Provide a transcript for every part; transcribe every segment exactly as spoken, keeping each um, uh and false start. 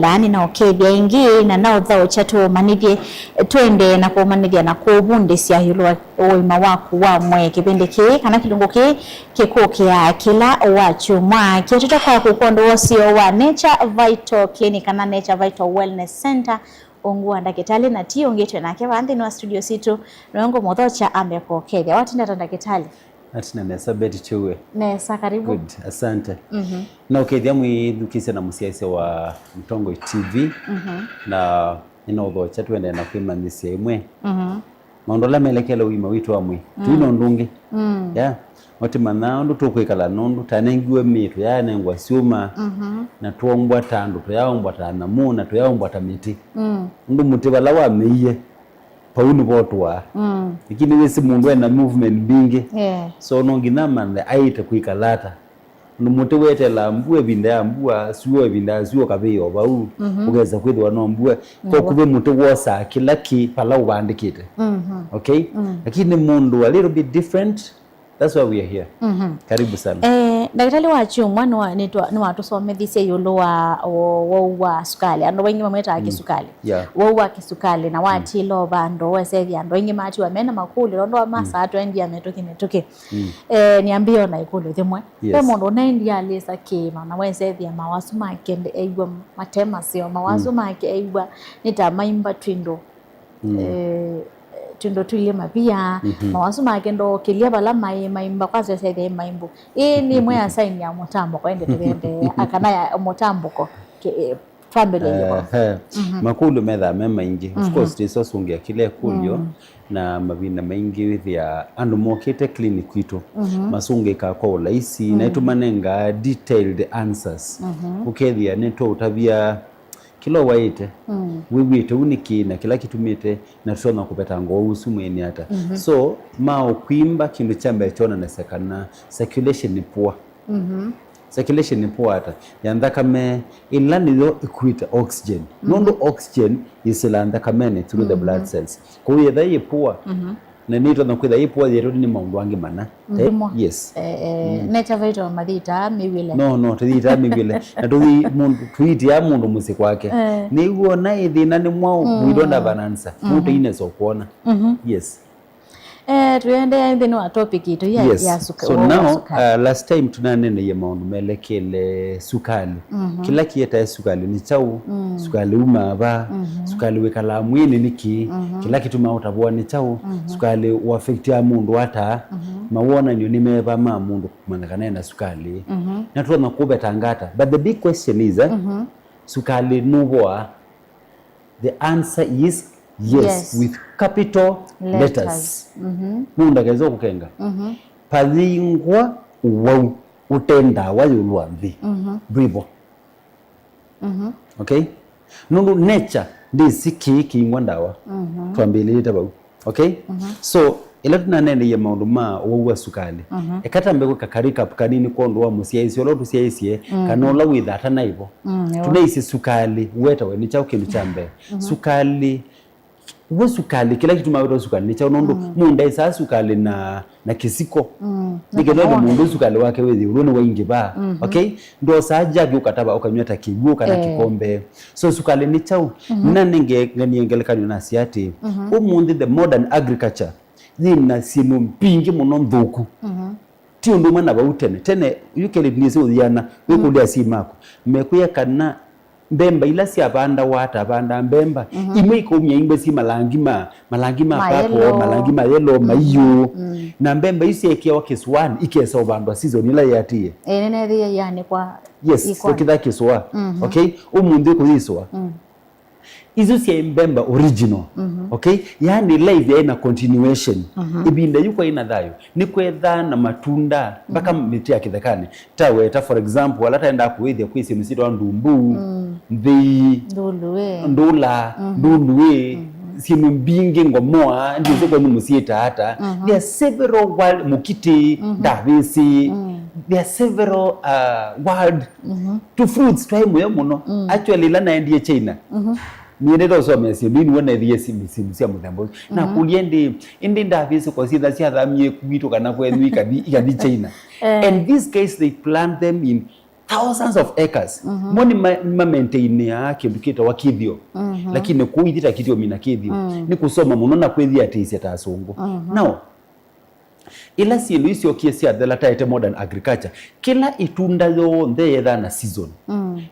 Laani na ũkethya ĩngĩ na na ũthaũkya tũũmanyĩthye, twende na kũũmanyĩthya na kũũvundĩsya ĩũlũ wa ũima waku wa mwĩĩ. Kĩvĩndĩ kĩĩ kana kĩlungu kĩĩ kĩkũkĩaa kĩla wa kyumwa kĩatũta kwaku kwondũ wa ũseo wa Nature Vital Clinic kana Nature Vital Wellness Center, ungu wa ndakĩtalĩ, na ti ũngĩ twĩ nake vaa nthĩnĩ wa studio sitũ, nĩwe ngũmũthokya ambe kũkethya. Watinda ta ndakĩtalĩ? Atina nesa, Betty Chewe. Nesa, karibu. Good, asante. Mhm. Na ũkethya mwĩthukĩsya na mũsyaĩsya wa Mtongoi T V, mhm, na nĩnaũthokya tũendee na kwĩmanyĩsya ĩmwe. Mhm. Maũndũ ala melekele ũima witũ wa mwĩĩ. Mm. Tũi na ũndũ ũngĩ. Mm. Yeah. Ũtimanyaa ũndũ tũkwĩkala nũndũ tanengiwe mĩĩ tũyaanengwa syũma, mhm, na twombwa ta andũ, tũyaombwa ta nyamũ, na tũyaombwa ta mĩtĩ. Mm. Ũndũ mũtĩ vala wameie, pau nĩvo ũtũaa. Mm. Lakini wĩsĩ mũndũ ena movement mbingĩ. Yeah. So no nginya amanthe aĩte kwĩkala ata. Ũndũ mũtĩ weteelaa mbua, ĩvinda ya mbua, syũa, ĩvinda ya syũa, ũkavĩĩa o vau, mhm, ũkesa kwĩthĩwa no mbua. Nĩw'o. Kokuvĩ mũtĩ wosaa kĩla kĩ vala ũvandĩkĩte. Mhm. Okay? Mm. Lakini mũndũ a little bit different, that's why we are here. Mhm. Karibu sana. Eh, ndakĩtalĩ wa kyumwa nĩwa-, nĩtwa-, nĩwatũsomethisye ĩũlũ wa, wa, wa ũwau wa sukali. Andũ aingĩ mamwĩtaa, mm, kĩsukali. Yeah. Ũwau wa kĩsukali, na, mm, watila o vandũ, wesethĩa andũ aingĩ matiwa mena makũlyo, nũndũ wa masaa, mm, twendia mĩtũkĩ mĩtũkĩ. Mm. Eh, nĩambĩĩe ona ĩkũlyo yĩmwe. Yes. Ve mũndũ ũnaendie alĩsa kĩĩma na wesethĩa mawasu make nde-, eĩw'a mate maseo, mawasu, mm, make eĩw'a nĩ ta maimba twĩndũ, mm, eh, twĩndũ twĩlĩ mavia, mhm, mawasu make ndookĩlya vala maĩ maimba, kwanza wesethĩa ĩ maimbu. Ĩĩ nĩ ĩmwe ya sign ya mũtambũko, ĩndĩ tũiendeea, kana ya mũtambũko, ke-, eh, twambĩlĩlye kwanza. Ehe. Mhm. Makũlyo methaa me maingĩ. Of, mhm, course, tĩsosũngĩa kĩla ĩkũlyo, mm, na mavinda maingĩ wĩthĩa andũ mokĩte clinic kwitũ, mhm, masũngĩkaa kwa ũlaisi, na, mm, nĩtũmanengaa detailed answers. Mhm. Ũkethĩa nĩtwaũtavya kĩla ũwaĩte, mm, wĩw'ĩte ũu nĩkĩ, na kĩla kĩtumĩte, na tũtonya kũvetanga ũwau ũsu mwĩĩnĩ ata. Mhm. So, ma ũkwimba, kĩndũ kya mbee kyonanasya kana circulation nĩ poor. Mhm. Circulation nĩ poor ata? Ya nthakame ĩla nĩyo ĩkuĩte oxygen. Mhm. Nũndũ oxygen yĩsĩlaa nthakamenĩ through the blood, mhm, cells. Kwoou yetha yĩ poor, mhm, na nĩtonya kwĩtha yĩ poor yetwe nĩ maũndũ angĩ mana. Nthimo. Yes. Eh, eh, mm, Nature Vital mathitaa mĩw'ĩle? No, no, tũthitaa mĩw'ĩle. Na tũthi-, mũndũ, tũitia mũndũ mũsyĩ kwake. Eh. Nĩw'o na ĩthĩna nĩ mwaũ, mm, we don't have an answer. Mhm. Mũndũ inesa ũkwona. Mhm. Yes. Eh, tũiendeea nthĩnĩ wa topic itũ ya, yes, ya suka-, so wa now, sukali. Uh, last time tũnaneeneie maũndũ melekele sukali. Mhm. Kĩla kĩetae sukali nĩ kyaũ? Mm. Sukali umaa va? Mhm. Sukali wĩkalaa mwĩĩnĩ nĩkĩ? Mhm. Kĩla kĩtumaa ũtavũa nĩ kyaũ? Mhm. Sukali ũaffectia mũndũ ata? Mhm. Mawonany'o nĩ meva ma mũndũ kũmanya kana ena sukali? Mhm. Na tũtonya kũvetanga ata? But the big question is, eh, mhm, sukali nũvoaa? The answer is yes, yes, with capital letters. Letters. Mhm. Nũndũ ndakesa kũkenga. Mhm. Payingwa ũwau ũte ndawa ĩũlũ wa nthĩ. Mhm. Ndwĩvo. Mhm. Okay? Nũndũ nature ndĩsĩ kĩĩ kĩingwa ndawa. Mhm. Twambĩlĩĩte vau. Okay? Mhm. So, ĩla tũnaneeneie maũndũ ma ũwau wa sukali, mhm, eka tambe kwĩka ka recap kanini kwondũ wa mũsyaĩĩsya ũla ũtũsyaĩĩsye, mhm, kana ũla wĩthaa atanaĩvo. Mm, nĩw'o. Tũnaisye sukali wetawe nĩ kyaũ kĩndũ kya mbee? Mhm. Sukali, w'o sukali, kĩla kĩtumaa wĩtawa sukali nĩ kyaũ? Nũndũ, mm, mũndũ ndaĩsaa sukali na, na kĩsiko. Mm, nĩkenda ende mũndũ sukali wake wĩ ĩũlũ nĩwaingĩva. Mhm. Okay? Ndosaa jagi ũkatava ũkanyw'a ta kĩw'ũ kana, eh, kĩkombe. So sukali nĩ kyaũ? Mhm. Nanenganie ngelekany'o nasya atĩ, mhm, ũmũnthĩ the modern agriculture yĩ na syĩndũ mbingĩ mũno nthũku. Mhm. Ti ũndũ ũmwe na vau tene. Tene, yu Caleb nĩsĩ ũyĩana, wĩkũlya, mm, asyai maku, mekwĩa kana mbemba ila syavandawa, atavandaa mbemba, mhm, imwe ikaumya imwe syĩ malangi ma, malangi ma, ma purple, yellow, malangi ma yellow, mhm, maiũ. Mm. Na mbemba isu syeekĩawa kĩsũanĩ, ikesa ũvandwa season ĩla yĩatĩĩe. Ĩĩ, nĩneethĩie ianĩkwa. Yes, ikũanĩ. Ũkĩtha kĩsũa. Mhm. Okay? Ũmũnthĩ ũkũyĩsũa. Mm. Isu syaĩ mbemba original. Mhm. Okay? Yaani life yaĩ na continuation. Mhm. Ĩvinda yu kwaĩ na thayũ. Nĩkwethaa na matunda mpaka, mhm, mĩtĩ ya kĩthekanĩ. Ta weta, for example, ala taendaa kũĩthya kwĩ syĩndũ syĩtawa ndumbu, mm, nthĩi, nduluĩ, ndũla, mhm, nduluĩ, mhm, syĩndũ mbingĩ, ngomoa, ndiũsĩ kwenyu mũsyĩtaa ata. Mhm. There are several wild, mũkitĩ, mhm, ndavĩsĩ. Mm. There are several, uh, wild, mhm, tũ fruits twaĩ mũyo mũno. Mm. Actually, ĩla naendie China, mhm, nĩendete ũsomea syĩndũ, ĩnĩ wona ĩthie syĩndũ, syĩndũ sya mũthemba ũsu. Mhm. Nakũlya ĩndĩ, ĩndĩ ndavĩsĩ kwa syĩtha syathamie kwitũ kana kwenyu ikathi, ikathi China. Eh. And these guys, they plant them in thousands of acres. Mo nĩ ma, ma maintainĩaa kĩndũ kĩtawa kĩthĩo. Lakini kũu ithyĩ ta kĩthĩo mina kĩthĩo. Nĩ kũsoma mũno na kwĩthiatĩĩsya ta asũngũ. Now, ĩla syĩndũ isyokie syathela taĩte modern agriculture, kĩla ĩtunda yonthe yethaa na season.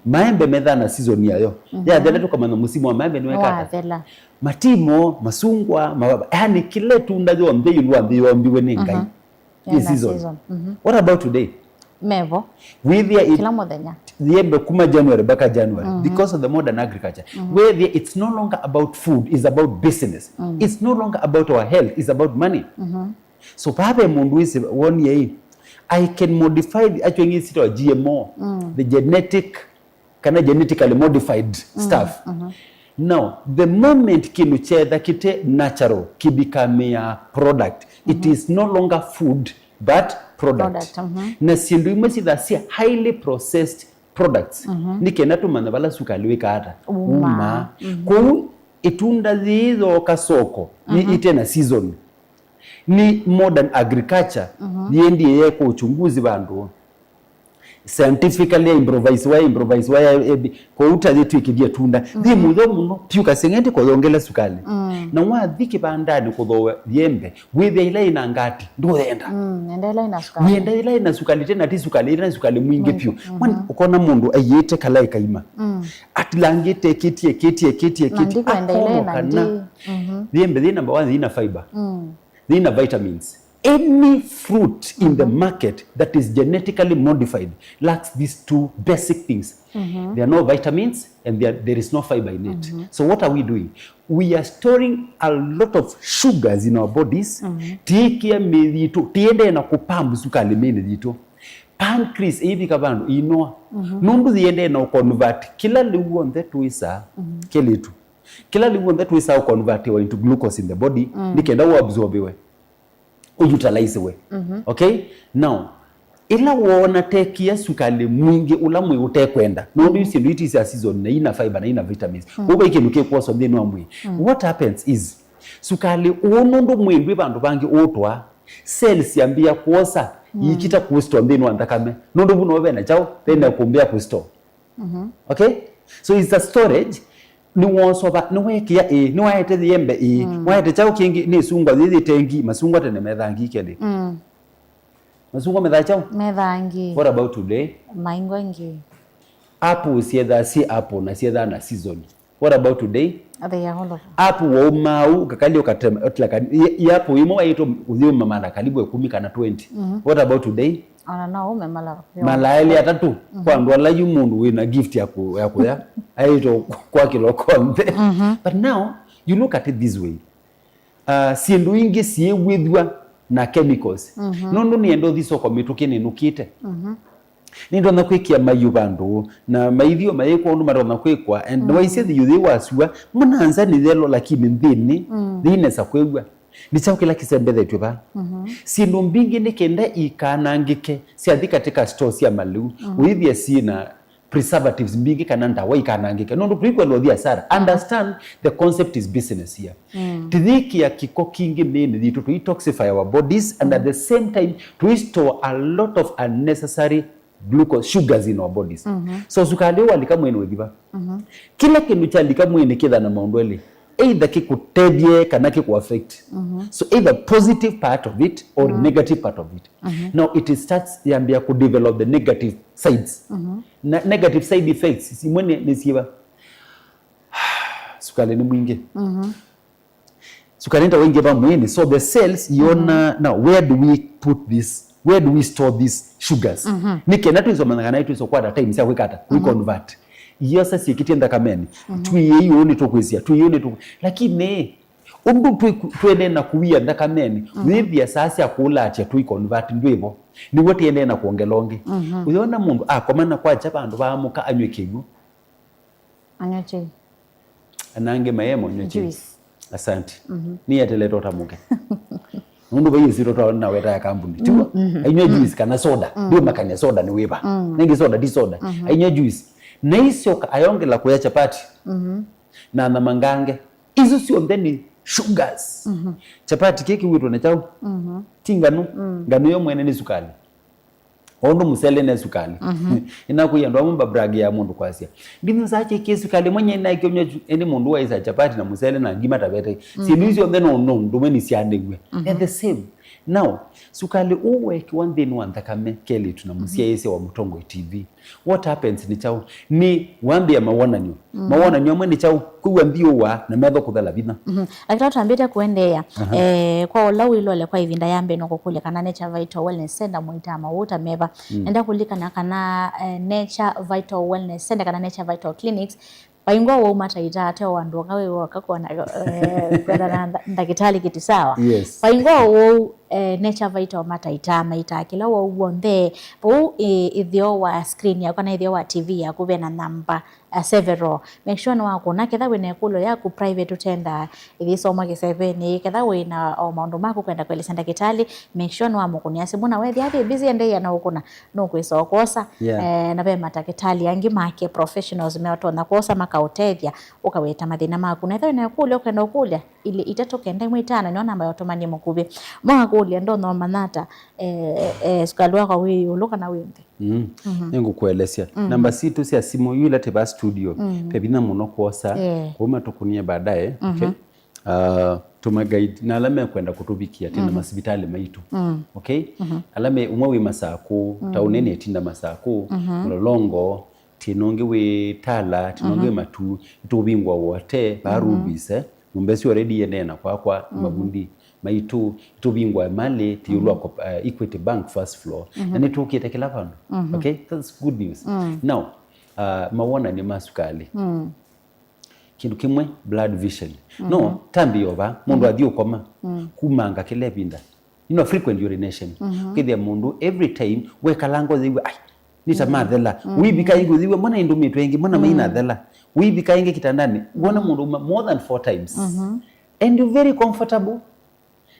Maembe methaa na season yayo. Yathela tũkamanya mũsimu wa maembe nĩwekata. Nĩwathela. Matimo, masungwa, mavava, yani kĩla ĩtunda yonthe ĩũlũ wa nthĩ yoombiwe nĩ Ngai. Yĩ season. What about today? Mevo. Wĩthĩa it- Kĩla mũthenya. Yembe kuma January mpaka January because of the modern agriculture. Wĩthĩa it's no longer about food, it's about business. It's no longer about our health, it's about money. So paa ve mũndũ wĩsĩ wonie ĩ, I can modify the, actually ngĩ sitawa G M O, the genetic, kana genetically modified stuff. Now, the moment kĩndũ kyetha kĩte natural, kĩbikamĩa product. It is no longer food, but product. Product. Na syĩndũ imwe sitha sia highly processed products. Nĩ kenda tũmanya vala sukali wĩkaa ata. Uma. Uma. Kwoou ĩtunda yĩĩ yooka soko, nĩ ĩte na season. Nĩ modern agriculture yĩendie yeka uchunguzi vandũ scientifically, ya improvise wa, improvise wa, ya, ya, kũu ta yĩtw'ĩkĩthie tunda. Yĩ mũyo mũno, pyũ kaseng'enti kũyongela sukali. Na wathi kĩvandanĩ kũthooa yembe, wĩthĩa ila ĩna ngati, ndũyenda. Nenda ĩla ĩna sukali. Wĩenda ila ĩna sukali, tena ti sukali, ĩla ĩna sukali mwingĩ pyũ. Mwani, ũkona mũndũ aiĩte kala ĩkaima. Atilangĩte, kĩtie, kĩtie, kĩtie, kĩtie. Ndikwenda ĩla ĩna kana ndi. Yembe yĩ number one, yĩna fiber. Yĩna vitamins. Any fruit in the market that is genetically modified lacks these two basic things. There are no vitamins and there, there is no fiber in it. So what are we doing? We are storing a lot of sugars in our bodies. Tiĩkĩa mĩĩ yitũ, tiendee na kũpambu sukali mĩĩnĩ yitũ. Pancreas ĩivika vandũ inoa. Nũndũ yĩendee na ũconvert kĩla lĩu w'onthe twĩsaa kelĩtu. Kĩla lĩu w'onthe twĩsaa ũconvertiwa into glucose in the body, nĩ kenda ũabsorbiwe, ũutilize we. Okay? Now, ĩla woona tekia sukali mwingĩ ũla mwĩ ũtekwenda, nũndũ yu syĩndũ iti sya season, na ina fiber, na ina vitamins. Kwoou vai kĩndũ kĩkwoswa nthĩnĩ wa mwĩĩ. What happens is, sukali ũũ nũndũ mwĩĩ ndwĩ vandũ vangĩ ũũtwaa, cells syambĩĩa kwosa, iikita kũstore nthĩnĩ wa nthakame. Nũndũ vu no vena kyaũ, vena kũmbĩa kũstore. Okay? So it's a storage. Nĩwosova, nĩweekĩa ĩĩ, nĩwaete yembe ĩĩ, waete kyaũ kĩngĩ, nĩ sungwa yĩyĩ tengi, masungwa tene methangi kelĩ. Masungwa methaa kyaũ? Methangi. What about today? Maingwa ngi. Apple syethaa syĩ apple na syethaa na season. What about today? They are all over. Apple waumaa ũu, ũkakali ũkatema, ũtila kani, i, i apple imwe waitũ ũthiũma mala karibu ĩkũmi kana twenty. What about today? Ona no ume mala. Mala elĩ atatũ, kwa andũ ala yu mũndũ wĩna gift ya ku-, ya kũya, aitũ kwa kĩlo konthe. But now, you look at it this way. Uh, syĩndũ ingĩ syĩwĩthw'a na chemicals. Nũndũ nĩenda ũthi soko mĩtũkĩ nĩnũkĩte. Nĩndonya kwĩkĩa maiũ vandũ, na maithyũ mayĩkwa ũndũ matonya kwĩkwa, and waisye thĩ yũyĩ wasua, mwananza nĩ yellow, lakini nthĩnĩ, yĩinesa kwĩw'a. Nĩ kyaũ kĩla kĩsembethetw'e vaa? Syĩndũ mbingĩ nĩ kenda ikanangĩke, syathi katika store sya malĩu, ũithia syĩ na preservatives mbingĩ kana ndawa ikanangĩke. Nũndũ tũikwenda ũthi asara. Understand the concept is business here. Tithĩkĩa kĩko kingĩ mĩĩnĩ yitũ, tũi toxify our bodies, and at the same time, tũi store a lot of unnecessary glucose, sugars in our bodies. So sukali ũũ walika mwĩĩnĩ wĩthiva? Kĩla kĩndũ kyalika mwĩĩnĩ kĩtha na maũndũ elĩ, either kĩkũtethye kana kĩkũ affect. So either positive part of it or negative part of it. Now it starts yambia ku develop the negative sides. Na negative side effects imwe nĩ, nĩ syĩva? Sukali nĩ mwingĩ. Sukali nĩ ta waingĩva mwĩĩnĩ, so the cells iona, now where do we put this, where do we store these sugars? Nĩ kenda twĩsomanya kana twĩsũkwata time sya kwĩka ata, kwĩ convert. Iosa syĩkĩtie nthakamenĩ. Twĩĩ ũũ nĩtũkwĩsĩa, twĩĩ ũũ nĩtũ-, lakini ũndũ twĩ-, twendee na kũia nthakamenĩ, wĩthĩa saa sya kũũlatya twĩ convert ndwĩvo. Nĩw'o tĩendee na kwongela ũngĩ. Ũyona mũndũ akomana kwakya vandũ vaamũka anywe kĩw'ũ. Anywa chai. Anangĩ mayemo nywa chai. Juice. Asante. Nĩeteletwe ũtamũke. Nũndũ vai ĩsito twaona weta ya kambuni. Tiwa? Ainywa juice kana soda. Ndĩũmakania soda nĩ wĩva. Nĩngĩ soda ti soda. Ainywa juice. Na icoka ayongela kũya chapati. Na nyama ngange. Isu syonthe nĩ sugars. Chapati kĩkĩwĩtwe na kyaũ? Ti ngano. Ngano yo mwene nĩ sukali. O ũndũ mũsele ne sukali. Nĩnakwĩa andũ amwe mabrag ya mũndũ kwasya, "Ndinyusaa keki ĩ sukali, mwenye nĩnaĩkĩwa nywa ĩndĩ mũndũ waĩsa chapati na mũsele na ngima tavete." Syĩndũ isu syonthe no, no ndũme nĩsyaandĩw'e. They're the same. Now, sukali ũũ weekĩwa nthĩnĩ wa nthakame kelĩtu na mũsyaĩĩsya wa Mũtongoi T V. What happens nĩ kyaũ? Nĩ wambĩĩa mawonany'o. Mawonany'o amwe nĩ kyaũ? Kwĩw'a mbiũ wa na metho kũthela vinya. Lakini twambĩte kũendeea, eh, kwa ũla wĩlole kwa ĩvinda ya mbee, no kũkũlya kana Nature Vital Wellness Center mũitaa maũũ ta meva. Enda kũlikana kana, eh, Nature Vital Wellness Center kana Nature Vital Clinics, vaingwa wau mataitaa, te o andũ aka wĩ woka kwona, eh, kwenda na nda-, ndakĩtalĩ kĩti sawa. Yes. Vaingwa wau, eh, Nature Vital mataitaa, maitaa kĩla wau w'onthe. Vau, eh, ĩtheo wa screen yaku kana ĩtheo wa T V yaku vena namba, eh, several. Make sure nĩwakũna, ketha wĩna ĩkũlyo yaku private ũtenda ĩthi soma kĩsevenĩ, ketha wĩna o maũndũ maku kwenda kũelesya ndakĩtalĩ, make sure nĩwamũkũnĩa simũ, na wethĩa athi busy endeea na ũkũna, nũkwĩsa o kwosa. Yeah. Eh, na ve matakĩtalĩ angĩ make professionals meũtonya kwosa makaũtethya ũkaweta mathĩna maku. Na ethĩwa wĩna ĩkũlyo ũkwenda ũkũlya, ilĩ itatũ kenda ĩmwe itano nĩyo namba ya ũtũmani mũkuvĩ. Mwakũlya ndonya ũmanya ata, eh, eh, sukali wakwa wĩ ĩũlũ kana wĩ nthĩ? Mm. Nĩngũkũelesya. Namba sitũ sya simũ, yu ila tĩ vaa studio, ve vinya mũno kwosa, yeah, kũu matũkũnie baadaye, okay? Ah, tũmaguide na ala mekwenda kũtũvikia tena masivitalĩ maitũ. Okay? Ala me, ũmwe wĩ Masakũ, taũnĩ nĩtinda Masakũ, Mlolongo, tĩna ũngĩ wĩ Tala, tĩna ũngĩ wĩ Matuu, nĩtũvingũa wote, vaa Rubies, eh? Nyũmba ĩsu already yĩendee na kwakwa, mavundi maitũ, nĩtũvingũa Emali, tĩ ĩũlũ wa Coop-, eh, Equity Bank first floor. Na nĩtũkĩte kĩla vandũ. Okay? That's good news. Now, ah, mawonany'o ma sukali. Kĩndũ kĩmwe, blurred vision. No, tambĩa o vaa, mũndũ athi ũkoma, kumanga kĩla ĩvinda. You know, frequent urination. Ũkethĩa mũndũ every time wekalanga ũyĩw'a, "Ai, nĩ ta mathela." Ũivika ĩngĩ ũyĩw'a, "Mbona ĩndũmĩtwe ĩngĩ? Mbona mainathela?" Ũivika ĩngĩ kĩtandanĩ, wona mũndũ uma more than four times. And you're very comfortable.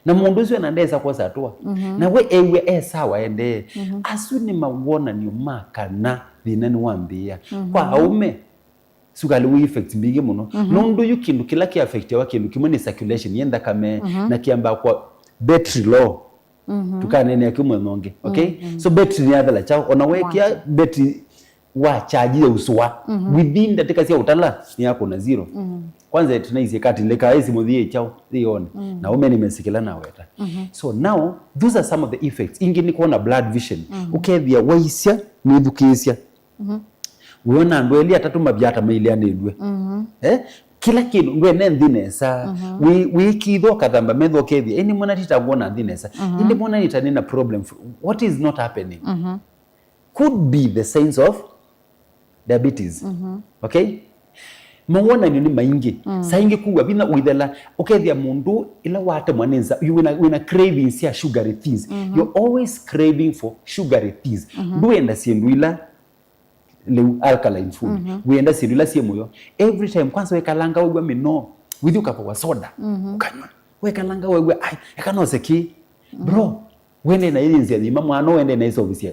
Na mũndũ ũsu ena ndesa kwosa atũa. Na we ew'e e sawa endee. Asu nĩ mawonany'o ma kana thĩna nĩwambĩĩa. Kwa aũme, sukali wĩ effects mbingĩ mũno. Nũndũ yu kĩndũ kĩla kĩ affectiawa kĩndũ kĩmwe nĩ circulation, ye nthakame, na kĩambaa kwa battery low. Tũkaneenea kĩu mũthenya ũngĩ, okay? So battery nĩyathela kyaũ? Ona wekĩa battery wa charge ya usũa, within ndatĩka sya ũtala, nĩyakũna zero. Kwanza tunaisye kati leka ĩsi mũthie kyaũ, thione. Na ũme nĩmesi kĩla naweta. So now, those are some of the effects. Ingĩ nĩ kwona blurred vision. Ũkethĩa waisya, nĩthukĩĩsya. Wĩona andũ elĩ atatũ mavyata mailĩanĩlw'e. Eh? Kĩla kĩndũ ndwene nthĩ nesa. Wĩ, wĩkitha ũkathamba metho ũkethĩa, "Ĩndĩ mwana tita ngwona nthĩ nesa. Ĩndĩ mwana nita nĩna problem." What is not happening? Could be the signs of diabetes. Okay? Mawonany'o nĩ maingĩ. Saa ingĩ kuwa vinya ũithela, ũkethĩa mũndũ ĩla watemwa nĩ nza, you wĩna, wĩna cravings ya sugary things. You're always craving for sugary things. Ndwenda syĩndũ ila lĩu alkaline food. Wĩenda syĩndũ ila syĩ mũyo. Every time, kwanza wekalanga wew'a mĩnoo, withi ũkavoa soda, ũkanywa. Wekalanga wew'a, "Ai, eka nose kĩ." Bro, wende na ĩyĩnzĩa thima mwana, wende na ĩseũvisye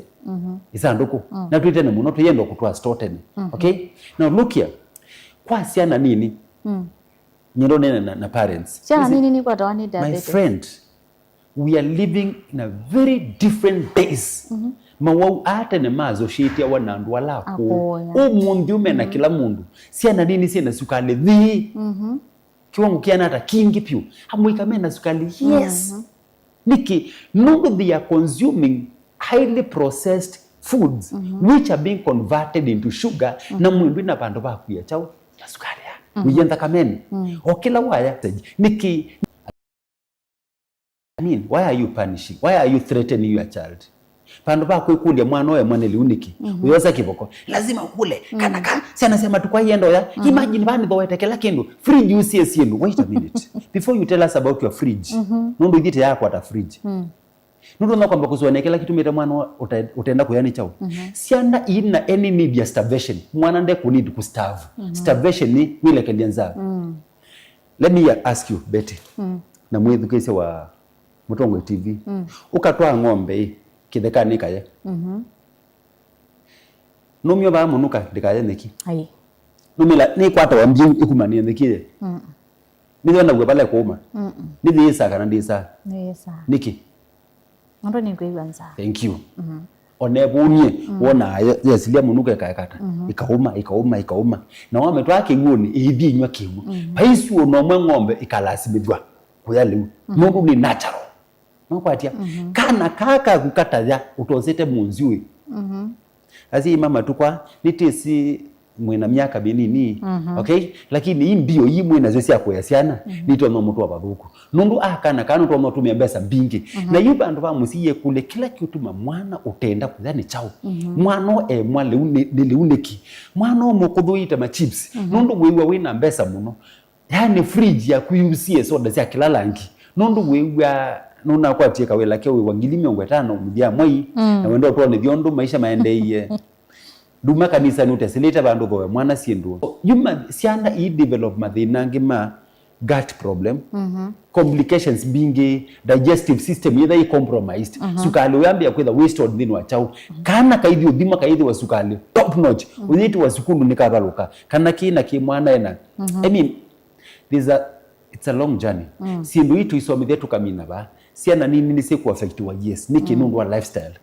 ĩsandũkũ. Na twĩ tene mũno, tũyenda kũtwaa store tene. Okay? Now look here. Kwa syana nini, nyendo nene na, na parents. Syana nini nikwatawa nĩ diabetes? My friend, we are living in a very different days. Mawau a tene ma associatiawa na andũ ala akũũ. Akũũ, yeah. Ũmũnthĩ ũmena kĩla mũndũ. Syana nini syĩna sukalĩ thĩ. Kiwango kĩana ata kingĩ vyũ. Amũika mena sukalĩ, yes. Nĩkĩ? Nũndũ they are consuming highly processed foods which are being converted into sugar, na mwĩndũ na vandũ va kwia kyaũ, na sukalĩ ya. Ũiya nthakameni. O kĩla waya, nĩkĩ? I mean, why are you punishing? Why are you threatening your child? Vandũ va kwĩkũlya mwana ũyũ emwanĩlĩu nĩkĩ? Ũyosa kĩvoko. Lazima ũkũle. Kana ka, syana sya matukũ aa ienda ũya. Imagine vaa nĩthooete kĩla kĩndũ. Fridge ũsie syĩndũ. Wait a minute. Before you tell us about your fridge. Nũndũ ithyĩ tĩyakwata fridge. Nũndũ no kwamba kũsũanĩa kĩla kĩtumĩte mwana ũte-, ũtenda kũya nĩ kyaũ. Syana ina any need ya starvation. Mwana ndekũ need kũ starve. Starvation nĩ wĩlekelya nzaa. Let me ask you, Betty, na mwĩthukĩĩsya wa Mũtongoi T V. Ũkatwaa ng'ombe ĩ kĩthekanĩ ĩkaye. Nũmyovaa mũnuka ndĩkaye nyeki? Ai. Nũmĩla nĩkwatawa mbiu ĩkumanĩe nyeki ĩye? Nĩyonaw'a vala ĩkũũma? Nĩyĩĩsaa kana ndĩĩsaa? Nĩyĩĩsaa. Nĩkĩ? Nũndũ nĩkwĩw'a nzaa. Thank you. Ona ĩvũnie, mm, wonaa ye-, yesilia mũnuka ĩkaekata, mhm, ĩkaũma, ĩkaũma, ĩkaũma. Na wametwaa kĩw'ũnĩ, ĩithi ĩnyw'a kĩw'ũ. Mhm. Vai sua ona ũmwe ng'ombe ĩkalasimĩthw'a kũya lĩu. Mhm. Nũndũ nĩ natural. Nũkwatya? Mhm. Kana kaa kaku kataya ũtosete mũnzyũĩ. Mhm. Asyai ma matukũ aa, nĩtĩsĩ mwĩ na myaka mĩnini, mhm, okay? Lakini ii mbio ii mwĩ nasyo sya kũea syana, mhm, nitonya ũmũtũa vathũku. Nũndũ a kana kaa nũtonya ũtũmĩa mbesa mbingĩ. Mhm. Na yu vandũ va mũsyĩ yĩkũlye kĩla kĩũtuma mwana ũtenda kũya nĩ kyaũ? Mhm. Mwana ũũ emwa lĩu nĩ, nĩ lĩu nĩkĩ? Mwana ũũ mũkũthũĩte ma chips. Mhm. Nũndũ wĩw'a wĩ na mbesa mũno. Yaani fridge yaku yusie soda sya kĩla langi. Nũndũ wĩw'a nũnakwatie kawĩla ke wĩwa ngili mĩongo ĩtano mũthya mwai, mm, na wenda ũtwonethya ũndũ maisha maendeeie. Nduma kanisa nũtesĩlĩte vandũ thoe mwana syĩndũ. Yuma syana ii develop mathĩna angĩ ma gut problem, mhm, complications mbingĩ, digestive system yĩtha ĩ compromised, mhm, sukalĩ ũyambĩa kwĩtha wĩ stored nthĩnĩ wa kyaũ. Mhm. Kana kaithi ũthima kaithĩwa sukalĩ top notch, mhm, ũyĩtiwa sukulu nĩkavalũka, kana kĩ na kĩ mwana ena. Mhm. I mean, there's a, it's a long journey. Mm. Syĩndũ ii tũisomithya tũkamina vaa, syana nini nĩsyĩkũaffectiwa, yes. Nĩkĩ? Mm. Nũndũ wa lifestyle.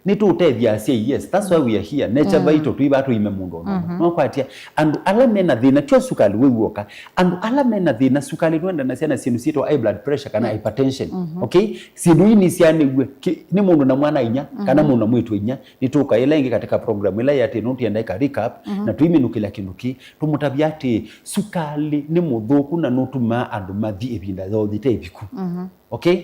Nĩtũũtethya asyai, yes, that's why we are here. Nature, mm, Vital, tũi vaa tũime mũndũ ona ũmwe. Mhm. Nokwatia, andũ ala mena thĩna, tyo sukalĩ wĩ w'oka. Andũ ala mena thĩna, sukalĩ nũendanasya na syĩndũ syĩtawa high blood pressure kana, mm, hypertension. Mhm. Okay? Syĩndũ ii nĩsyaanĩw'e ki-, nĩ mũndũ na mwana inya, kana, mhm, mũndũ na mwĩĩtu inya. Nĩtũũkaĩla ĩngĩ katika program ĩla yatĩĩ nũndũ tũyenda ĩka recap, mhm, na tũimĩnũkĩlya kĩndũ kĩ. Tũmũtavya atĩ sukalĩ nĩ mũthũku na nũtumaa andũ mathi ĩvinda yothi te ĩviku. Mhm. Okay?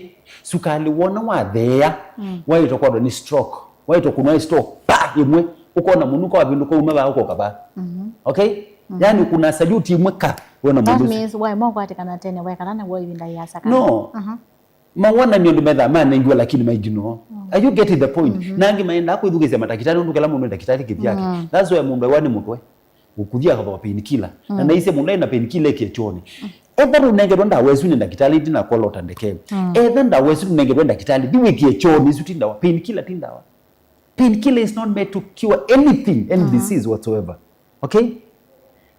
Sukalĩ wona watheea, mm, waĩtwa kwatwa nĩ stroke, waĩtwa kũnwa nĩ stroke, pa ĩmwe, ũkona mũnuka wavĩndũka uma vaa ũkoka vaa. Mhm. Okay? Mhm. Yani kuna salute ĩmwe ka, wona mũndũ. That means why mo kwatĩkana tene wekana na wo ĩvinda yĩasa kana? No. Mhm. Mawonany'o andũ methaa manengiwa lakini maiginoo. Mm. Are you getting the point? Mhm. Na angĩ maendaa kwĩthukĩĩsya matakĩtalĩ nũndũ kĩla mũndũ nĩ ndakĩtalĩ kĩvyake. Mm. That's why mũndũ ewa nĩ mũtwe. Ũkũthi akathooa painkiller. Na, mm, naisye mũndũ aĩ na painkiller ĩkĩe kyoonĩ. Mm. Etha ndũnengetwe ndawa ĩsu nĩ ndakĩtalĩ, ndinakwolota ndeke. Mm. Etha ndawa ĩsu ndũnengetwe ndakĩtalĩ, thi wĩkĩe kyoonĩ, ĩsu ti ndawa. Painkiller ti ndawa. Painkiller is not made to cure anything, any, mhm, disease whatsoever. Okay?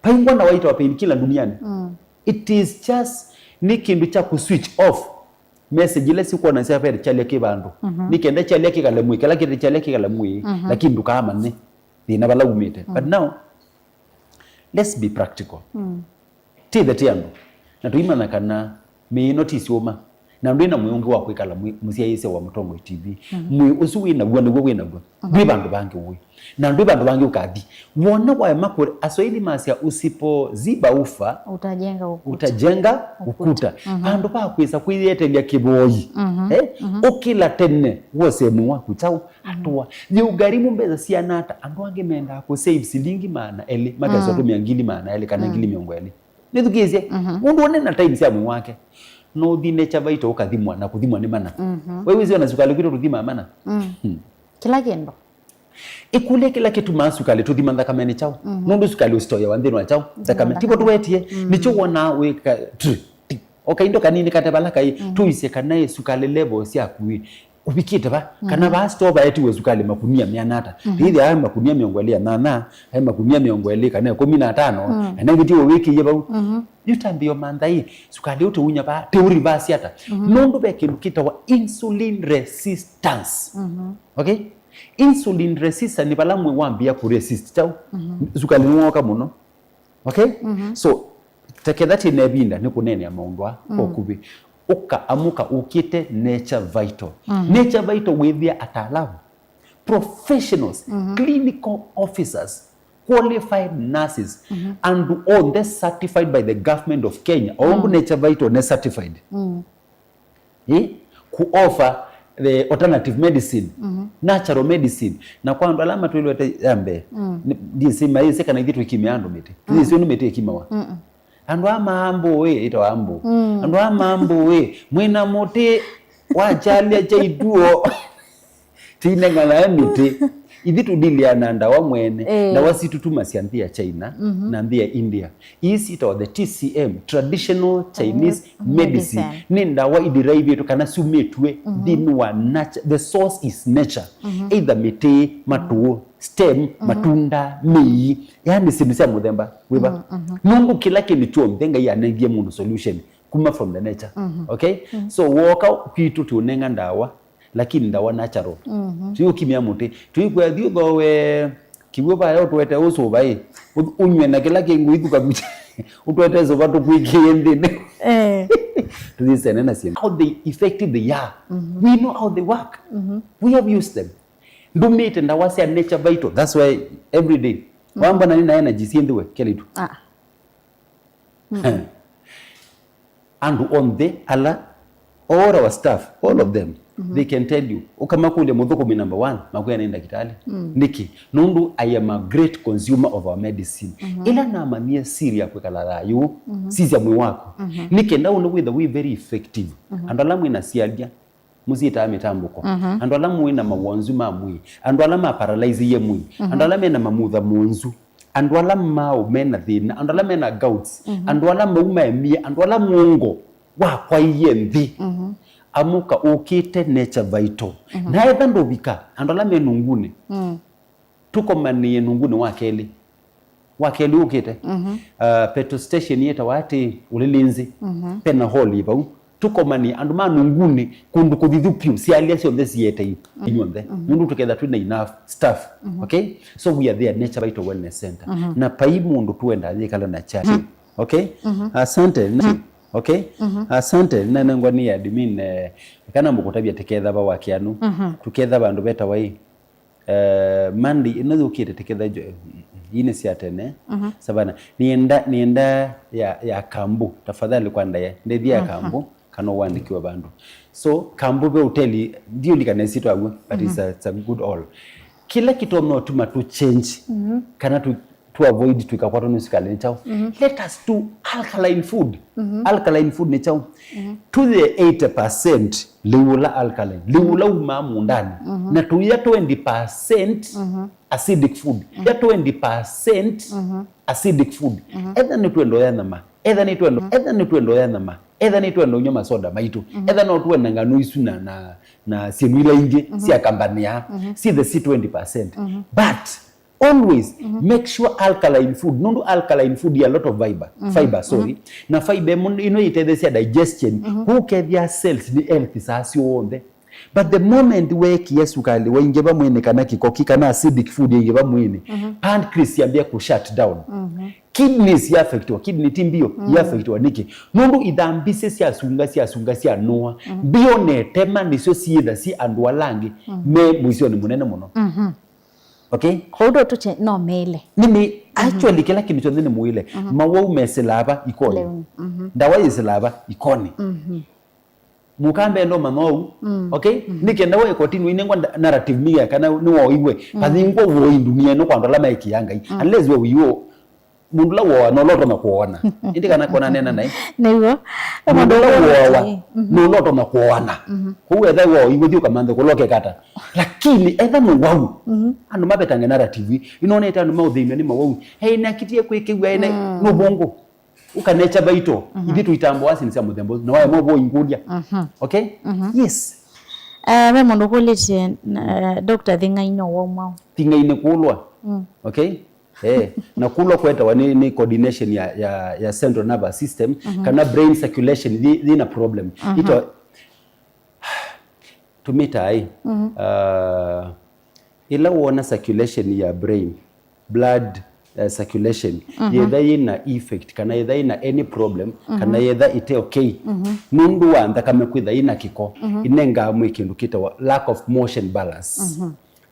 Vai ngwa ndawa ĩtawa painkiller duniani. Mm. It is just, nĩ kĩndũ kya kũ switch off message ila sikwonasya ve kyalya kĩ vandũ. Mhm. Nĩ kenda kyalya kĩkale mwĩĩ, kĩla kĩte kyalya kĩkale mwĩĩ, mhm, lakini ndũkaamanye thĩna vala umĩte. Mm. But now, let's be practical. Mm. Tĩthete andũ, na tũimanya kana mĩĩ ĩno ti syũma, na ndwĩ na mwĩĩ ũngĩ wa kwĩkala mwĩ-, mũsyaĩĩsya wa Mũtongoi T V. Mm. Mwĩĩ ũsu wĩ naw'o nĩw'o wĩ naw'o. Mm. Ndwĩ vandũ vangĩ ũĩ, na ndwĩ vandũ vangĩ ũkathi. Wona waema kũrĩ, Aswahili masya, "Usipoziba ufa, utajenga ukuta." Utajenga ukuta. Ukuta. Mhm. Vandũ va kwĩsa kwĩyetelya kĩvoi. Mhm. Eh? Mhm. Ũkĩla tene, wose mwĩĩ waku kyaũ, mhm, atũa. Yĩũgharimu mbesa siana ata, andũ angĩ mendaa kũ save silingi maana elĩ, makesa, mm, ũtũmĩa ngili maana elĩ kana, mm, ngili mĩongo elĩ. Nĩthukĩĩsye. Mhm. Mũndũ one na time sya mwĩĩ wake. No ũthi Nature Vital ũkathimwa na kũthimwa nĩ mana. Mhm. We wĩsĩ ona sukalĩ kwitũ tũthimaa mana? Mm. Hmm. Kĩla kĩndũ. Ĩkũlye kĩla kĩtumaa sukalĩ tũthima nthakame nĩ kyaũ? Mhm. Nũndũ sukalĩ ũsitoyawa nthĩnĩ wa kyaũ? Nthĩnĩ wa nthakame. Nthakame. Tivo tũwetie. Mm. Nĩkyo wonaa wĩ ka-, tr-, ti-, o kaindo kanini kate vala kai, mm, tũisye kana ĩ sukalĩ levels yaku ĩ, ũvikĩte va? Kana, mm, vaa store vaetiwe sukalĩ makunia meana ata? Mhm. Either aĩ makunia mĩongo ĩlĩ ya nyanya, aĩ makunia mĩongo ĩlĩ kana ĩkũmi na atano, mm, kana ĩngĩ ti ũwĩkĩie vau. Mhm. Yu tambĩo mantha ĩ, sukalĩ ũũ tũunya vaa, tĩũreverse ata? Mhm. Nũndũ ve kĩndũ kĩtawa insulin resistance. Mhm. Okay? Insulin resistance nĩ vala mwĩĩ wambĩĩa kũ resist kyaũ? Mhm. Sukalĩ nĩwooka mũno. Okay? Mhm. So, teketha twĩ na ĩvinda nĩ kũneenea maũndũ aa, mm, kwa ũkuvĩ. Ũka, amũka, ũkĩte Nature Vital. Mhm. Nature Vital wĩthĩa ataalamu, professionals, mhm, clinical officers, qualified nurses, mhm, andũ onthe certified by the government of Kenya. O ũndũ, mm, Nature Vital nĩ certified. Mm. Ĩ, kũ offer the alternative medicine, mhm, natural medicine. Na kwa andũ ala matwĩlwete ya mbee, mm, nĩ, ndĩsĩ maĩsĩ kana ithyĩ tũkimĩa andũ mĩtĩ. Mm. Tũyĩsĩ ũndũ mĩtĩ ĩkimawa. Mm-mm. Andũ a mambo ĩ, ĩtawa ambo. Mm. Andũ a mambo ĩ, mwĩna mũtĩ wa kyalya kya ituo. Tinenganae mĩtĩ. Ithi tũdiliana na ndawa mwene. Eh. Ndawa situtumasya nthĩ ya China, mhm, na nthĩ ya India. Ii syĩtawa the T C M, traditional Chinese, mhm, medicine. Medicine. Nĩ ndawa iderivetwe kana syumĩtw'e, mhm, nthĩnĩ wa nature. The source is nature. Mhm. Either mĩtĩ, matũ, stem, mhm, matunda, mĩi, yani syĩndũ sya mũthemba wĩva. Mhm, mhm. Nũndũ kĩla kĩndũ kyonthe Ngai anengie mũndũ solution kuma from the nature. Mhm. Okay? Mhm. So woka kwitũ tũnenga ndawa, lakini ndawa natural. Mhm. Tũiũkimya mũtĩ. Tũikwĩa thiĩ ũthooe kĩw'ũ vaya ũtwete ũsũva ĩ. Ũ-, ũnyw'e na kĩla kĩngũ ithuka. Ũtwete sũva tũkwĩkĩe nthĩnĩ. Eh. Tũthisene na syĩndũ. How they effective they are. Mhm. We know how they work. Mhm. We have used them. Ndũmĩte ndawa sya Nature Vital. That's why every day. Mhm. Wambona nĩ na energy syĩnthiwe, kelĩtu. Ah. Andũ onthe ala, all our staff, all of them, they can tell you. Ũkamakũlya mũthũkũmi number one, makwĩa nĩ ndakĩtalĩ. Nĩkĩ? Nũndũ I am a great consumer of our medicine. Ĩla namanyie siri ya kwĩkala thayũ, sisya mwĩĩ waku. Nĩ kenda ũndũ wĩtha wĩ very effective. Andũ ala mwĩ na syalya, mũsyĩtaa mĩtambũko. Andũ ala mwĩ na mawonzu ma mwĩĩ, andũ ala maparalyzĩie mwĩĩ, andũ ala mena mamutha monzu, andũ ala maũ mena thĩna, andũ ala mena gouts, andũ ala mau maemie, andũ ala mũongo wakwaie nthĩ. Amũka ũkĩte Nature Vital. Na etha ndũvika, andũ ala me nungunĩ, tũkomanĩe nungunĩ wa kelĩ. Wa kelĩ ũkĩte. Uh, petrol station yĩtawa atĩ Ũlĩlĩnzĩ. Pena hall yĩ vau. Tũkomanĩe andũ ma nungunĩ, kũndũ kũthithu piũ, syalya syonthe siete inyuonthe. Nũndũ tũketha twĩ na enough staff. Okay? So we are there, Nature Vital Wellness Center. Na pai mũndũ tũenda yĩkala na chai. Okay? Asante. Na, okay? Asante. Nanengwa nĩ admin, eh, kana mũkũtavya tũketha va wakianu. Tũketha vandũ vetawa ĩ, eh, Monday ĩno yũkĩte tũketha jo-, ine sya tene. Savana. Nĩenda, nĩenda ya, ya Kambu. Tafadhali kwa ndaye. Ndethia ya Kambu. Kana ũandĩkiwe vandũ. So, Kambu ve hoteli, ndiũlikana ĩsyĩtwa w'o, but it's a, it's a good hall. Kĩla kĩtonya ũtuma tũ change, kana tũ, tũ avoid tũikakwatwa nĩ sukali nĩ kyaũ? Let us do alkaline food. Alkaline food nĩ kyaũ? To the eighty percent, lĩu ũla alkaline. Lĩu ũla umaa mũũndanĩ. Na tũia twenty percent acidic food. Ya twenty percent acidic food. Etha nĩ twendo ya nyama. Etha nĩ twendo, etha nĩ twendo ya nyama. Etha nĩ twendo ũnywa masoda maitũ. Etha no tũwe na ngano isu na, na, na syĩndũ ila ingĩ sya kambanĩa. Si the si twenty percent. But always make sure alkaline food, nũndũ alkaline food ya lot of fiber, fiber, sorry. Na fiber ĩmwe ĩno ĩtetheesya digestion, kũu kethĩa cells nĩ healthy saa syonthe. But the moment weekie sukali waingĩva mwĩnĩ kana kĩkoki kana acidic food yaingĩva mwĩnĩ, pancreas yambĩa kũ shut down. Kidneys ya affectiwa, kidney ti mbio, ya affectiwa nĩkĩ? Nũndũ ithambisĩ syasunga, syasunga, syanũa. Mbio na ĩtema nĩsyo syĩtha syĩ andũ ala angĩ me mũisyonĩ mũnene mũno. Okay? Kwoou ndũtũkye no mĩĩle. Nĩ mĩ-, actually, kĩla kĩndũ kyonthe nĩ mũĩle. Mawau mesĩlaa va? Ikonĩ. Leunĩ. Ndawa yĩsĩlaa va? Ikonĩ. Mũkambe ndo manoau. Okay? Nĩ kenda we continue inengwa nda-, narrative mĩya kana nĩ woiwe. Pathingwa woi ndunia ĩno kwa andũ ala maĩkĩaa Ngai. Unless we wĩo mũndũ ũla woa no ũtonya kũona. Ĩndĩ kana kona nena naĩ. Nĩw'o. Mũndũ ũla woawa no ũtonya kũona. Kwoou etha woiwe thiĩ ũkamanthe kũla ũkekata. Lakini etha mũwau. Andũ mavetange narrative. Inonete andũ maũthĩnw'a nĩ mawau. Ena kitie kwĩkĩw'a ene nũvũngũ. Ũka Nature Vital. Ithyĩ tũitaa mboa sini sya mũthemba ũsu. Na waema ũvũingũlya. Okay? Yes. Eh, ve mũndũ ũkũlĩtye, eh, Doctor Thing'ai no waumwa ũ? Thing'ai nĩ kũlwa. Okay? Eh, na kũlwa kwetawa nĩ, nĩ coordination ya, ya, ya central nervous system, kana brain circulation thi-, thina problem. Ito, tũmĩtaa ĩ, uh, ĩla wona circulation ya brain, blood, uh, circulation, yetha yĩna effect, kana yetha yĩna any problem, kana yetha ĩte okay, nũndũ wa nthakame kwĩtha yĩna kĩko, ĩnengaa mwĩĩ kĩndũ kĩtawa lack of motion balance.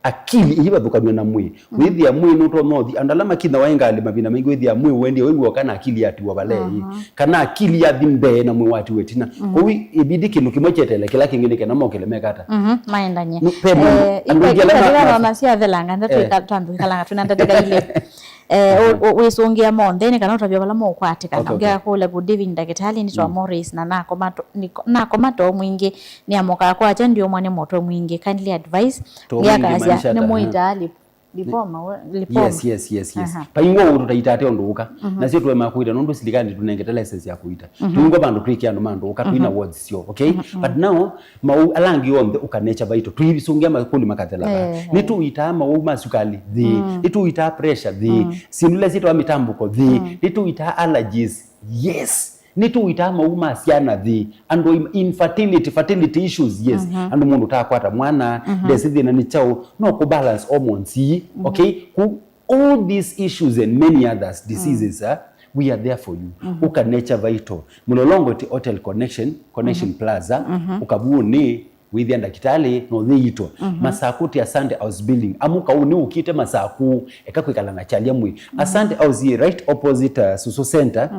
Akili ĩivathũkanw'a na mwĩĩ. Wĩthĩa mwĩĩ nũtonya ũthi, andũ ala makithawa ngalĩ mavinda maingĩ wĩthĩa mwĩĩ ũendie wĩw'oka na akili yatiwa vala ĩĩ. Kana akili yathi mbee na mwĩĩ watiwa ĩtina. Kwoou ĩbidi kĩndũ kĩmwe kyetele kĩla kĩngĩ nĩ kenda mokĩle mekata. Maendany'e. Nĩ, pe mũndũ, eh, andũ aingĩ ala ma-, ma-, masya athelanga nda twĩka-, twambe kwĩkalanga twĩna ndatĩka ilĩ. Eh, ũ-, ũ-, wĩsũngĩa monthe nĩ kana ũtavya vala mokwatikana. Okay, okay. Ngĩakũlya good evening ndakĩtalĩ, nĩtwa Morris na nakoma to-, niko-, nakoma too mwingĩ, nĩamokaa kwakya ndiũmwa nĩ mũtwe mwingĩ, kindly advice. Too mwingĩ. Ngĩakasya maanisha ata? Nĩmũitaa lip-, lipoma, we-, lipoma. Yes, yes, yes, yes. Aha. Paingwa ũũ tũtaitaa te ũndũ ũka. Nasyo tũema kũita nũndũ silikali tũnengete license ya kũita. Tũingwa vandũ twĩkĩa andũ ma ndũ ũka, twĩna wards syo, okay? But now, mau ala angĩ onthe ũka Nature Vital. Tũivisũngĩa makũli makathela. Eh. Nĩtũitaa mawau ma sukali thĩ. Nĩtũitaa pressure thĩ. Syĩndũ ila syĩtawa mĩtambũko thĩ. Nĩtũitaa allergies. Yes. Nĩtũitaa mau ma syana nthĩ, andũ im- infertility, fertility issues, yes. Andũ mũndũ ũtakwata mwana, ndesĩ thĩna nĩ kyaũ, no kũ balance hormones ii, okay? Ku all these issues and many others diseases, uh, we are there for you. Ũka Nature Vital. Mlolongo ti Hotel Connection, Connection Plaza, ũkavuni, wĩthĩa ndakĩtalĩ, na ũyĩitwa. Masaku ti Asante House Building. Amu kau nĩ ũkĩte Masaku, eka kwĩkala na chalya mwĩ. Asante House yĩ right opposite, uh, Susu Center.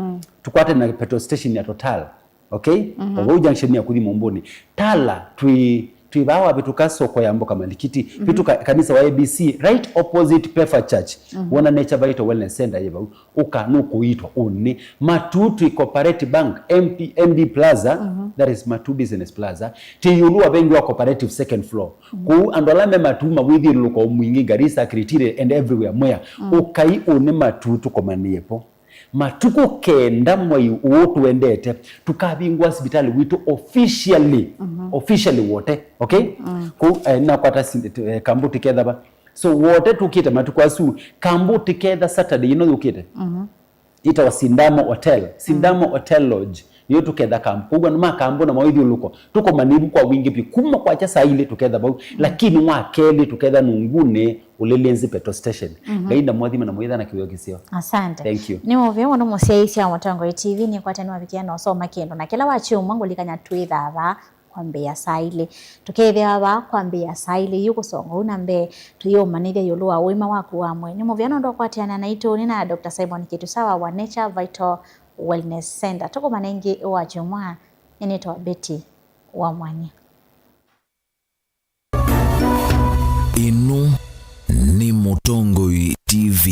Tũkwate na petrol station ya Total. Okay? O vau junction ya kũthi Mũmbũnĩ. Tala, twĩ, twĩ vaa wavĩtũka soko ya mboka Malikiti. Vĩtũka kanisa wa A B C, right opposite Pefa Church. Wona Nature Vital Wellness Center yĩ vau. Ũka nũkũitwa ũnĩ. Matu twĩ Cooperative Bank, M P, M B Plaza, that is Matu Business Plaza. Twĩ ĩũlũ wa vengi wa Cooperative second floor. Kũu andũ ala me Matu mawĩthyũlũlũka o mwingĩ, Garissa, Kiritiri and everywhere mwea. Ũkai ũnĩ Matu tũkomanĩe po. Matukũ kenda mwei ũũ tũendete, tũkavingũa sivitalĩ witũ officially, officially wote, okay? Kũu, eh, nakwata si- eh, kambuti kethava. So wote tũkĩte matukũ asu, kambuti ketha Saturday ĩno yũkĩte. Ĩtawa Sindamo Hotel, Sindamo Hotel Lodge. Nĩyo tũketha kambu. Kwoguo andũ ma kambu na mawĩthyũlũko, tũkomanĩe vu kwa wingĩ vyũ. Kuma kwakya saa ilĩ tũketha vau, lakini wa kelĩ tũketha Nungunĩ, Ulilinzi Petrol Station. Ngai ndamũathime na mwĩthĩwe na kĩwĩo kĩseo. Asante. Thank you. Nĩ mũvea mũno mũsyaĩĩsya wa Mũtongoi T V, nĩkwata nĩwavikia na ũsoma kĩndũ. Na kĩla wakyumwa ngũlikany'a twĩthaa vaa kwambĩĩa saa ilĩ. Tũkeethĩwa vaa kwambĩĩa saa ilĩ yu kũsonga ũu na mbee, tũyĩũmanyĩthya ĩũlũ wa ũima waku wa mwĩĩ. Nĩ mũvea nũndũ wa kũatĩana naitũ. Nĩ na Doctor Simon Kitusawa wa Nature Vital Wellness Center. Tũkomane ĩngĩ wakyumwa. Nĩnĩtawa Betty wa Mwanya. Ĩno nĩ Mũtongoi T V.